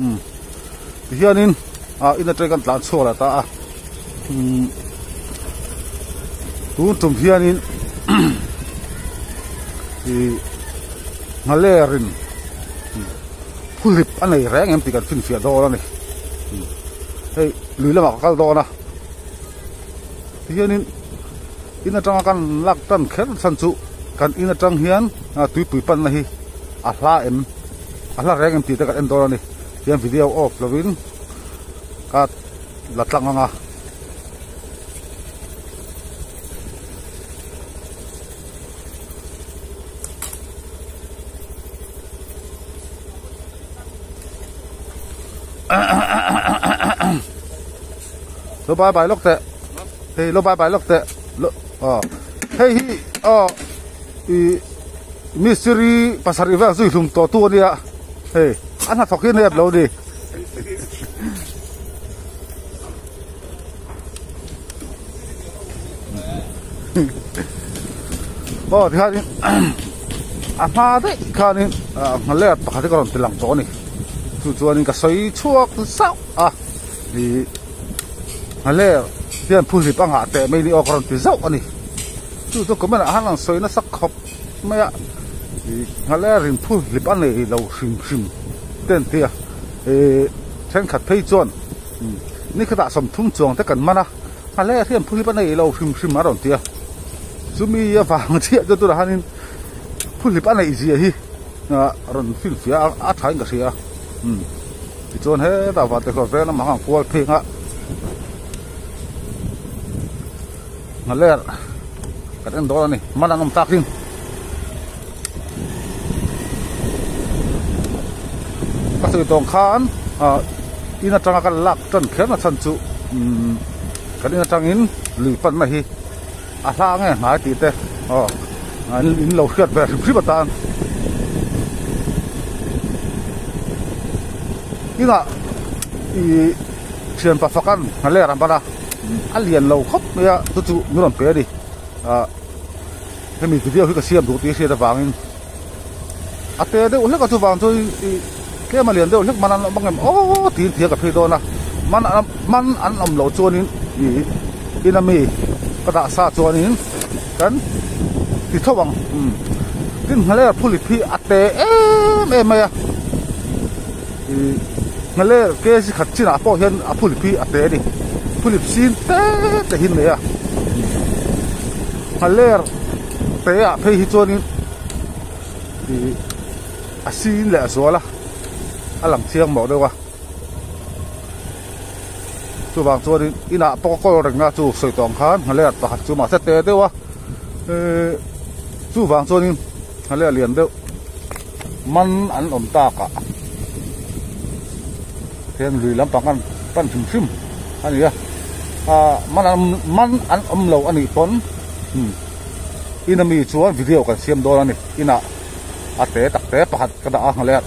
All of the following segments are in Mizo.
Umm tihianin ah in atang kan tlan chhuak leh ta a umm tun tum hianin ih ngalerin phuhlip a nei reng em tih kan finfiah dawn a ni hei lui lamah ka kal dawn a tihianin in atanga kan lak tan kher chhan chu kan in atang hian tuipui panna hi a hla em a hla reng em tih te kan en dawn a ni tihian video off lovin ka la tlang ang a. Lo bye bye lawk teh hei lo bye bye lawk teh lo aw hei hi aw ih mistiri pasarih vel zui hlum tawh tu ania hei a hnathawk hi nep lo ni. Aw tikhanin a hma daih khanin nghaler pakhat hi ka rawn ti lang tawh a ni chu chuanin ka sawi chhuak zauh a ih nghaler hian phuhlip a ngah teh mai ni aw ka rawn ti zauh a ni chu chu comment ah han rawn sawi nasa khawp mai a ih nghaler in phuhlip a nei lo hrim hrim te an ti a ih thenkhat phei chuan. Ni khatah sawmthum chuang te kan man a, a hle hian phuhlip a nei lo hrim hrim a rawn ti a, chumi avang chiah chu tunah hianin phuhlip a neih zia hi rawn finfiah a thain ka hria a, tichuan hetah Vantehlawt veng lamah khan kual phei ang a, nghaler kan en dawn a ni, man an awm takin. Ka sawi tawng khan ah in atanga kan lak tan kher na chhan chu umm kan in atangin lui panna hi a hla nge hnai tih te aw an in lo hriat ve hrim hrim atan inah ih thian pa fakan a ler ang ban a a lian lo khawp mai a chu chu min rawn pe a ni ah. Hemi video hi ka siam duh tih hriat avangin a te deuh hlek a chuvang chu ih tlem a lian deuh hlek man an awm angem aw tiin thia ka phei dawn a man an man an awm loh chuanin ih ina mi ka dah sa chuanin kan ti tho ang umm tin nghaler phulip hi a te em em mai a ih nghaler kg khat chinah pawh hian a phulip hi a te a ni phulip sin te te hi an nei a nghaler te ah phei hi chuanin ih a sin leh a zual a a lang chiang mawh deuh a chuvang chuanin inah pawh ka kawl reng a chu sawi tawh ang khan nghaler pakhat chu mahse te deuh a ehh chuvang chuanin nghaler lian deuh. Man an awm tak ah hian lui lampang an pan hrim hrim a ni a ah man an man an awm lo a nih pawn umm in ami chuan video kan siam dawn a ni inah a te tak te pakhat ka dah a nghalek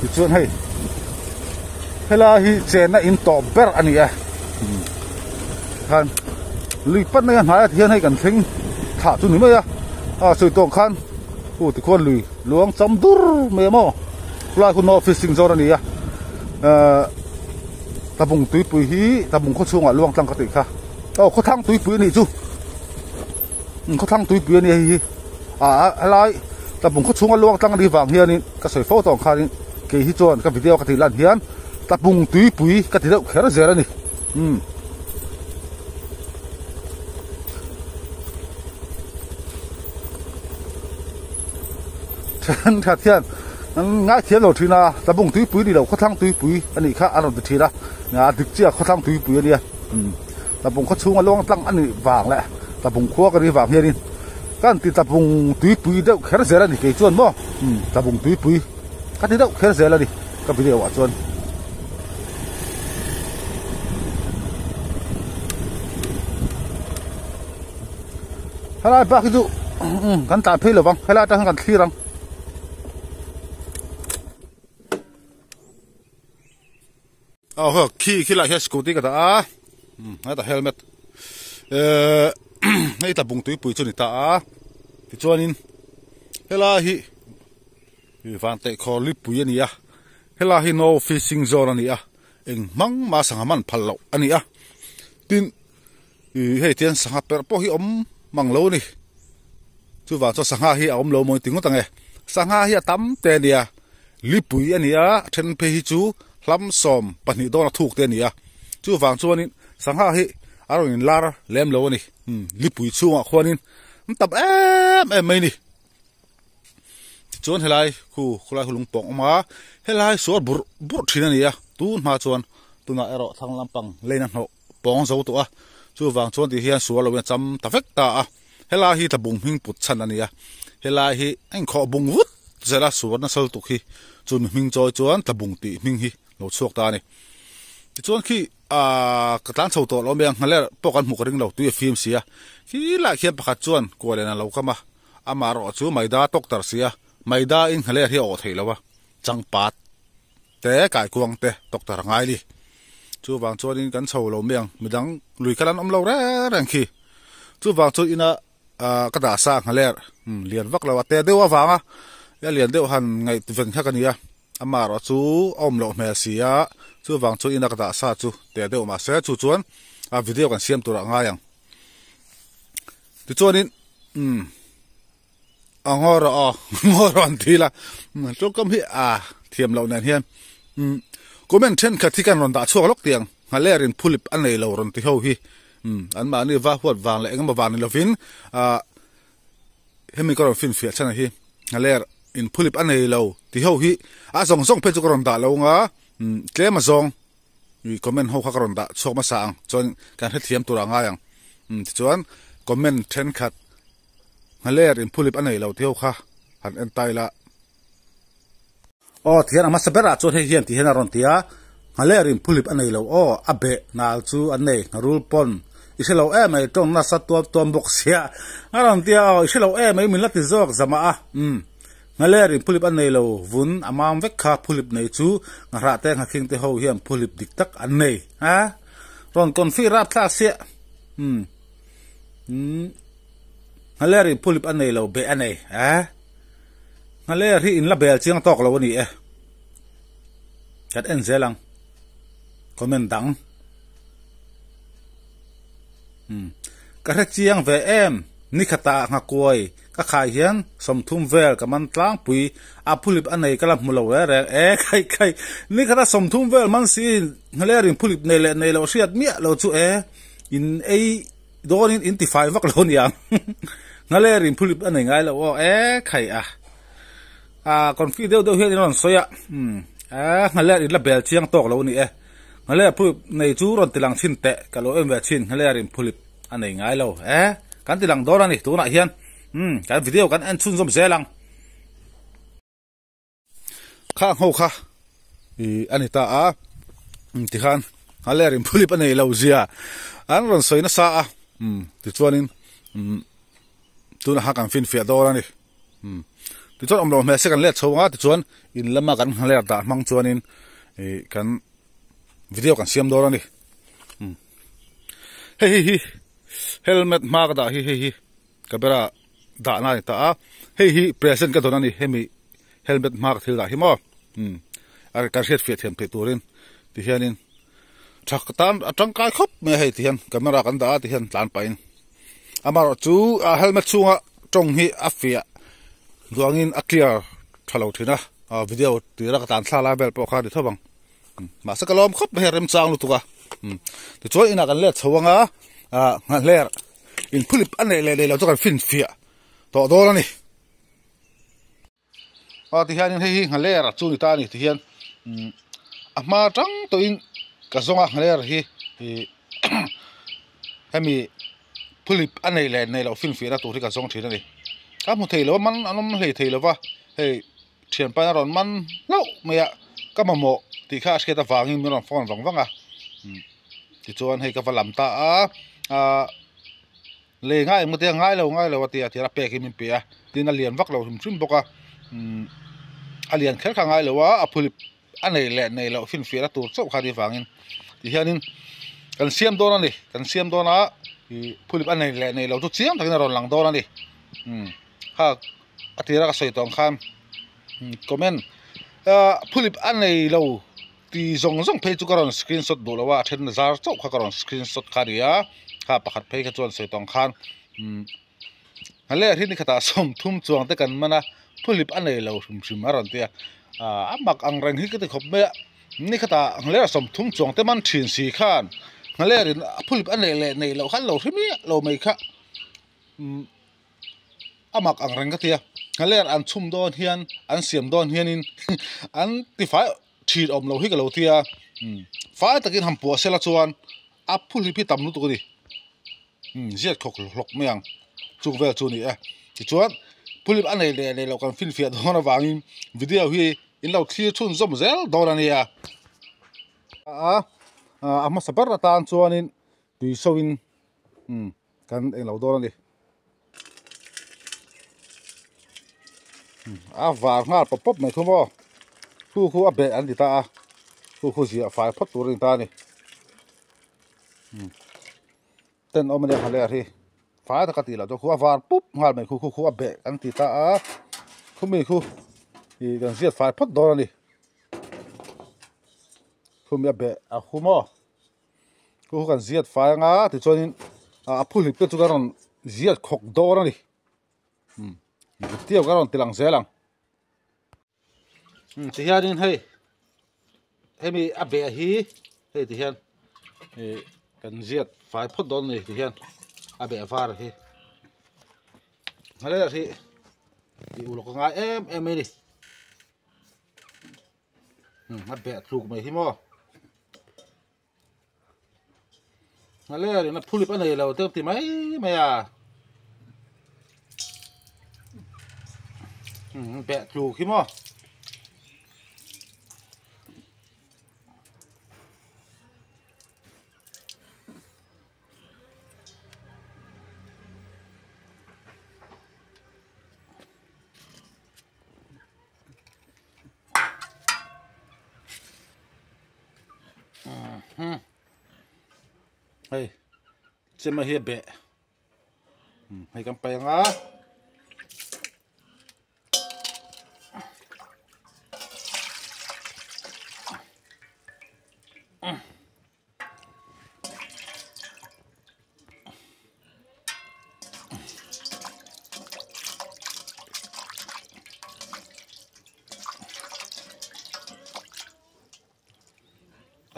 tichuan hei helai hi chenna in tawp ber a ni a. Khan lui pan mai a hnaiah ti hian hei kan thleng thlah chu ni mai a a sawi tawng khan u tikhuan lui luang cham dur mai a maw khulai khu no fishing zone a ni a ehh tabung tuipui hi tabung khaw chhungah luang tlang ka tih kha aw khawthlang tuipui a nih chu khawthlang tuipui a nia hei hi ah helai tabung khaw chhunga luang tlang a nih vang hianin ka sawi fo tawng khanin kei hi chuan ka video ka tih lan hian. Tlapung tuipui ka ti deuh kher zel a ni. Umm. Thenkhat hian an ngaithiam lo thin a, Tlapung tuipui ni lo khawthlang tuipui a nih kha an rawn ti thin a, a dik chiah khawthlang tuipui a nia. Umm. Tlapung khaw chhunga luang tlang a nih vang leh Tlapung khua ka nih vang hianin ka han ti Tlapung tuipui deuh kher zel a ni kei chuan maw. Umm. Tlapung tuipui ka ti deuh kher zel a ni. Ka video ah chuan helai bak hi chu kan tlan phei lovang helai atang hian kan thlir ang. Aw hei khi khi lai hian scooty ka dah a hetah helmet ehh hei tlabung tuipui chu a ni ta a. Tichuanin helai hi Vanteihkhawr lipui a ni a, helai hi no fishing zone a ni a, eng hmang mah sangha man phal loh a ni a. Tin, ih hei tian sangha perh pawh hi awm mang lo a ni. Chuvang chuan sangha hi a awm lo maw ti ngawt ang e. Sangha hi a tam te a nia, lipui a ni a, a then phei hi chu hlam 12 dawn a thuk te a ni a. Chuvang chuanin sangha hi a rawn inlar lem lo a ni. Umm lipui chhungah khuanin an tam em em mai a ni. Tichuan helai khu khawlai khu lung pawng a awm a, helai suar burh burh thin a ni a, tun hma chuan tunah erawh thlang lampang lane a hnawh pawng zo tawh a, chuvang chuan tih hian suar loin a cham ta vek ta a, helai hi tlabung hming put chhan a ni a, helai hi a inkhawh bung vut zel a, suar nasa lutuk hi chu mi hming chawi chuan tlabung tih hming hi lo chhuak ta a ni. Tichuan khi aaa ka tlan chho tawh lo mai a, nghaler pawh kan hmuh ka ring lo, tui a fim si a, khilaiah khian pakhat chuan kualen a lo kam a, Amaherawh chu Maida tawk tar si a, Maida in nghaler hi a awh theih lo a, changpat te, kaikuang te tawk tar a ngai ni. Chuvang chuanin kan chho lo mai ang, midang lui kal an awm lo reng reng khi. Chuvang chu ina ka dah sa nghaler lian vak lo a te deuh avanga a lian deuh han ngaih veng kha ka ni a, amaherawh chu a awm loh hmel si a, chuvang chu ina ka dah sa chu te deuh mahse chu chuan a video kan siam turah a ngai ang. Tichuanin umm a ngaw rawh aw ngaw rawh an ti la tawngkam hi a thiam loh nen hian umm comment thenkhat hi kan rawn dah chhuak lawk tih ang nghaler in phulip a nei lo rawn ti ho hi umm an mahni va huat vang leh engemaw vang ni lovin ah hemi ka rawn finfiah chhan ang hi nghaler in phulip a nei lo ti ho hi a zawng zawng phei chu ka rawn dah lo ang a umm tlem a zawng. Ih comment ho kha ka rawn dah chhuak hmasa ang chuan kan hrethiam tur ah ngai ang umm tichuan comment thenkhat nghaler in phulip a nei lo tih ho kha han en ta ila. Aw tihian a hmasa berah chuan hei hian tih hian a rawn ti a nghaler in phulip a nei lo aw a beh nal chu an nei ngharul pawn i hre lo em mai tawng nasa tuam tuam bawk sia a rawn ti a aw i hre lo em mai min la ti zawk zam ah a umm. Nghaler in phulip a nei lo, vun a mam vek kha phulip nei chu nghahrah te nghakhing te ho hian phulip dik tak an nei a, rawn confi rap thlak siah umm umm nghaler in phulip a nei lo beh a nei a, nghaler hi in la bel chiang tawk lo a ni e, kan en zel ang comment dang umm ka hre chiang ve em nikhatah nghakuai. Ka khai hian 30 vel ka man tlangpui a phulip a nei ka la hmu lo reng reng e khai khai ni khata 30 vel man si in nghaler in phulip nei leh nei loh hriat miah lo chu e in ei dawn in in tifai vak lo niang nghaler in phulip a nei ngai lo aw e khai a a confi deuh deuh hian in rawn sawi a umm e nghaler in la bel chiang tawk lo a ni e nghaler phulip nei chu rawn ti lang chhin teh ka lo en ve chhin nghaler in phulip a nei ngai lo e kan ti lang dawn a ni tunah hian umm kan video kan en chhunzawm zel ang kha ang ho kha ih a ni ta a umm tikhan a ler in phulip a nei lo zia an rawn sawi nasa a umm tichuanin umm tunah khan kan finfiah dawn a ni umm tichuan awm lo hmel se kan let chho ang a tichuan in lama kan nghaler dah hmang chuanin ih kan video kan siam dawn a ni umm hei hi hi helmet hma ka dah hi hei hi camera dah na a ni ta a hei hi present ka dawn a ni hemi helmet hma ka thil dah hi maw umm a kan hriat fiah thiam theih turin ti hianin tha ka tan a tangkai khawp mai a hei ti hian camera kan dah a ti hian tlan pahin amaherawh chu a helmet chhunga tawng hi a fiah duangin a clear tha lo thin a video tira ka tlan thla lai vel pawh kha a ni tho ang. Mahse ka lawm khawp mai a remchang lutuk a tichuan inah kan let chho anga ah nghahler in phulip a neih leh neih loh chu kan finfiah tawh dawn a ni aw tihianin hei hi nghahler chu ni ta a ni tihian a hma tang tawhin ka zawng a nghahler hi ih hemi phulip a neih leh neih loh finfiahna tur hi ka zawng thin a ni ka hmu thei lo a man an awm hlei thei lo va hei. Thianpain a rawn man hlauh mai a, ka mamawh tih kha a hriat avangin min rawn phone vang vang a, tichuan hei ka va lam ta a, ahh lei ngai emaw te ngai lo ngai lo a ti a tir a pek hi min pe a, tin a lian vak lo hrim hrim bawk a, a lian kher kha ngai lo a, a phulip a nei leh nei loh finfiahna tur chauh kha ni vangin tihianin kan siam dawn a ni, kan siam dawn a ih phulip a nei leh nei lo chu chiang takin a rawn lang dawn a ni. Kha a tira ka sawi tawh ang khan comment phulip a nei lo ti zawng zawng phei chu ka rawn screenshot duh lo a, a then zar chauh kha ka rawn screenshot kha a ni a, kha pakhat phei kha chuan sawi tawh ang khan nghalek hi ni khatah sawmthum chuang te kan man a, phulip a nei lo hrim hrim a rawn ti a, a mak ang reng hi ka ti khawp mai a, ni khatah nghalek sawmthum chuang te man thin si khan nghalek in phulip a neih leh neih loh khan lo hre miah lo mai kha. A mak ang reng ka ti a, nghaler an chhum dawn hian an siam dawn hianin an tifai thin awm lo hi ka lo ti a, fai takin han puah sela chuan a phu hlip hi tam lutuk a ni, ziat khawk hlawk mai ang chung vel chu a ni e. Tichuan phu hlip a nei leh nei loh kan finfiah dawn avangin video hi in lo thlir chhunzawm zel dawn a nia. A hmasa ber atan chuanin tui so in. Kan englo dawn a ni. A var nghal pawp pawp mai thum aw. Khu khu a beh an ti ta a. Khu khu ziah fai phawt tur a ni ta a ni. Ten awm a nia hale a hi. Fai taka tih loh chu khu a var pup nghal mai khu khu khu a beh an ti ta a. Khumi khu ih kan ziat fai phawt dawn a ni. Khumi a beh a hum aw. Chu chu kan ziat fai anga tichuanin a phu hlip te chu kan rawn ziat khawk dawn a ni tiau kan rawn ti lang zel ang tihianin hei hemi a beh hi hei tihian ih kan ziat fai phawt dawn a ni tihian a beh var hi nghalel hi tih uluk a ngai em em mai a ni. A beh tluk mai hi maw nghaler in a phulip a nei lo te ti mai mai a beh tluk hi maw. Hei chema hi a beh hei kan paih ang a.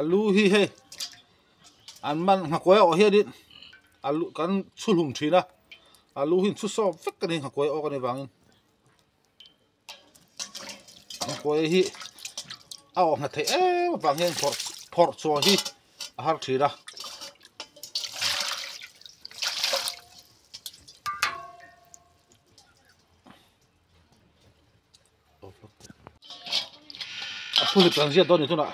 Alu hi hei an man nghakuai awh hianin alu kan chhu hlum thin a alu hi an chhu sawp vek a ni nghakuai awk a nih vangin nghakuai hi a awh nghat theih em avang hian phawrh phawrh chhuah hi a har thin a. A phul kan ziat dawn ni tunah.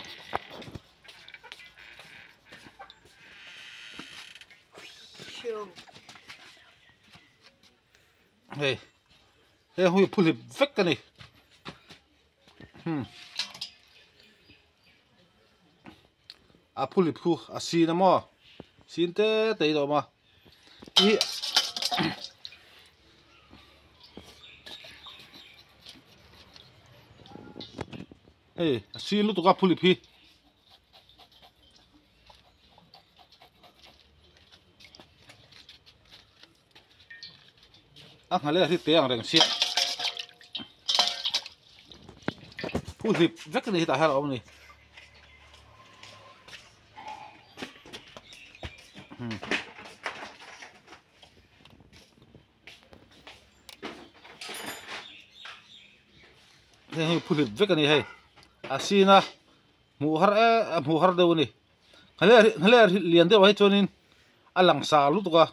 Hei hei hui phul hlip vek a ni. Hmm. A phul hlip khu a sin a maw? Sin te te in a awm a. Hi Hei a sin lutuk a phul hlip hi. A nghale hi te ang reng sia phu hlip vek ani hetah hian a awm ani heng hi phu hlip vek ani hei a sin a hmuh har em hmuh har deuh ani nghale nghale lian deuh ah hi chuanin a langsar lutuk a.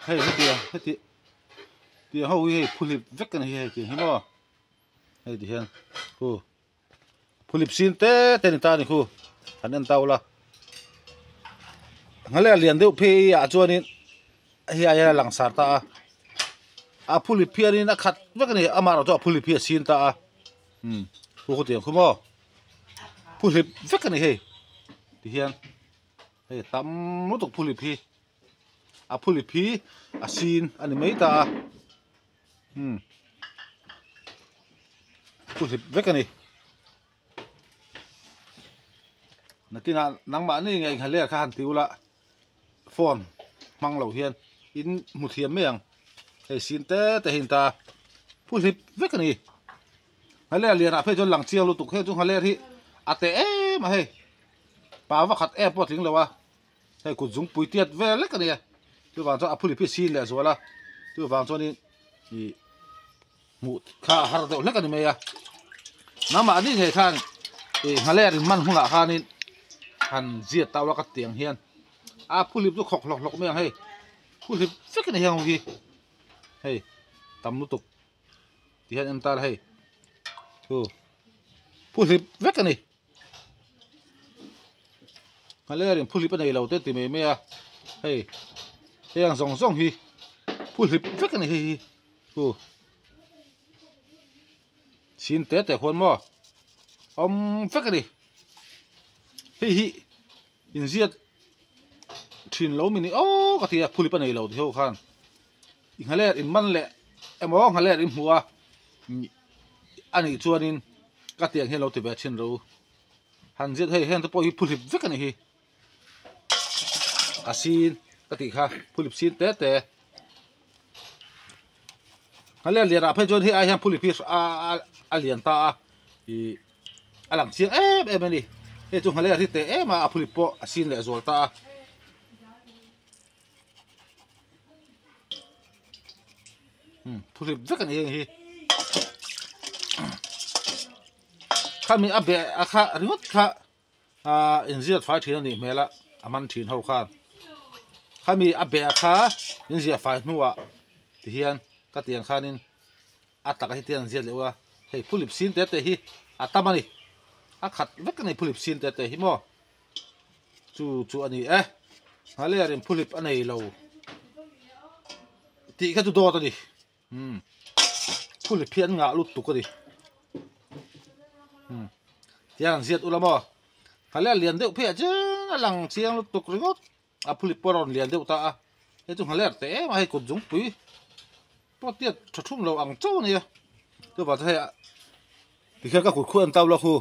Hei heti heti ti ho hi hei phuhlip vek a ni hei ti hi maw hei ti hian khu phuhlip sin te te ni ta ni khu han en tau la nghale a lian deuh phei ah chuanin hei ai hian a langsar ta a a phuhlip hianin a khat vek a ni amaherawhchu chu a phuhlip hi a sin ta a. Khu khu tiang khu maw phu hlip vek a ni hei ti hian. Hei tam lutuk phulip hi a phulip hi a sin a ni mai ta a umm phulip vek a ni nakinah nangmahni ngei nghaler kha han ti ula phone hmang lo hian in hmu thiam mai ang hei sin te te hi a ni ta a phuhlip vek a ni nghaler lianah phei chuan lang chiang lutuk hei chu nghaler hi a teh em a hei pa vakhat em pawh a tling lo a hei kut zungpui tiat vel lek a ni a chuvang chuan a phuhlip hi sin leh zual a chuvang chuanin ih hmuh kha a har deuh hlek a ni mai a nangmahni ngei khan ih nghaler in man hunah khanin han ziat tau a ka tiang hian a phuhlip chu khawk hlawk hlawk mai ang hei phuhlip vek a ni hiang hi hei tam lutuk ti hian en ta la hei chu phuhlip vek a ni nghaler in phuhlip a nei lo te ti mai mai a hei heng zawng zawng hi phuhlip vek a ni hei hi. Chu chhin te te huan maw awm vek a ni hei hi inziat thin lo mi ni aw ka ti a phulip a nei lo ti ho khan i nghaler in man leh emaw nghaler in hmuh a a nih chuanin ka tiang hian lo ti ve thin ro han ziat hei heng te pawh hi phulip vek a ni hi. A sin ka tih kha phulip sin te te a lian lian ah phei chuan hei ai hian phulip hi a lian ta a ih a lang chiang em em a ni hei chu nghaler hi teh em a a phulip pawh a sin leh zual ta a. Phulip vek a ni heng hi khami a beh a kha ringawt kha. Ahh inziat fai thin a nih hmel a a man thin ho khan khami a beh kha inziah fai hnuah tihian ka tiang khanin a taka hi tian an ziat leh u a hei phulip sin te te hi a tam a ni a khat vek a ni phulip sin te te hi maw chu chu a ni e nghaler in phulip a nei lo tih kha chu dawt a ni. Umm phulip hi an ngah lut tuk a ni umm tiang an ziat ula maw nghalia lian deuh phei ah chuan a lang chiang lutuk ringawt a phulip pawh a rawn lian deuh ta a hei chu nghaler teh em a hei kut zungpui pawh tiat tha thum lo ang chauh a nia chuvang chuan hei tikhian ka kut khuh en tau la khu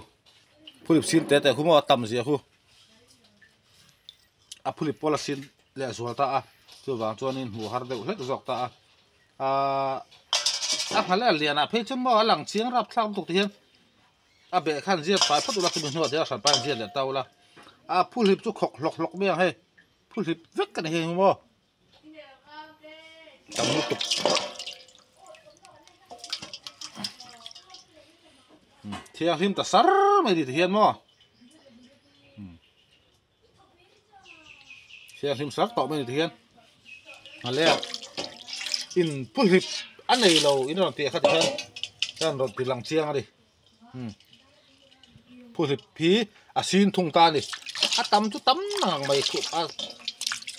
phulip sin te te khu maw a tam zia khu. A phulip pawl a sin leh zual ta a chuvang chuanin hmuh har deuh hlek zawk ta a ahh a ngha leh a lianah phei chuan maw a lang chiang rapthlak lutuk te hian a beh khan ziat fai phawt ula chumi hnuah te a hranpa in ziat leh ta ula a phulip chu khawk hlawk hlawk mai ang hei phulip vek a ni hei maw. Tam lutuk thianghlim ta sar mai ni ti hian maw thianghlim sar tawh mai ni ti hian a le in pu hlip a nei lo in rawn tih kha ti hian hian rawn ti lang chiang a ni. Phuhlip hi a sin thung ta a ni a tam chu tam ngang mai a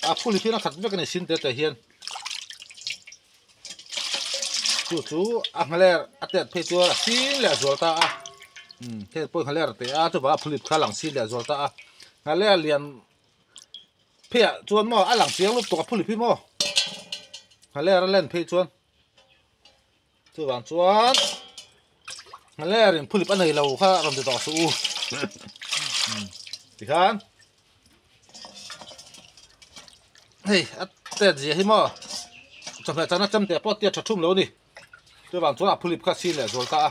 a phuhlip hian a khat vek a ni sin te te hian chu chu a nghaler a tet phei chuan a sin leh zual ta a umm heng pawh nghaler a teh a chuvang a phuhlip kha a lang sin leh zual ta a nghaler lian phei ah chuan maw a lang chiang lutuk a phuhlip hi maw nghaler a len phei chuan. Chuvang chuan nghaler in phulip a nei lo kha rawn ti tawh suh u tikhan hei a tet zia hi maw chawhmeh chana chem teh pawh tiat tha thum lo a ni chuvang chuan a phulip kha sin leh zual ta a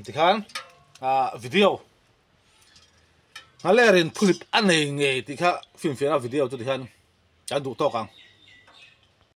tikhan ah video nghaler in phulip a nei ngei tih kha finfiahna video chu tikhan kan duh tawk ang.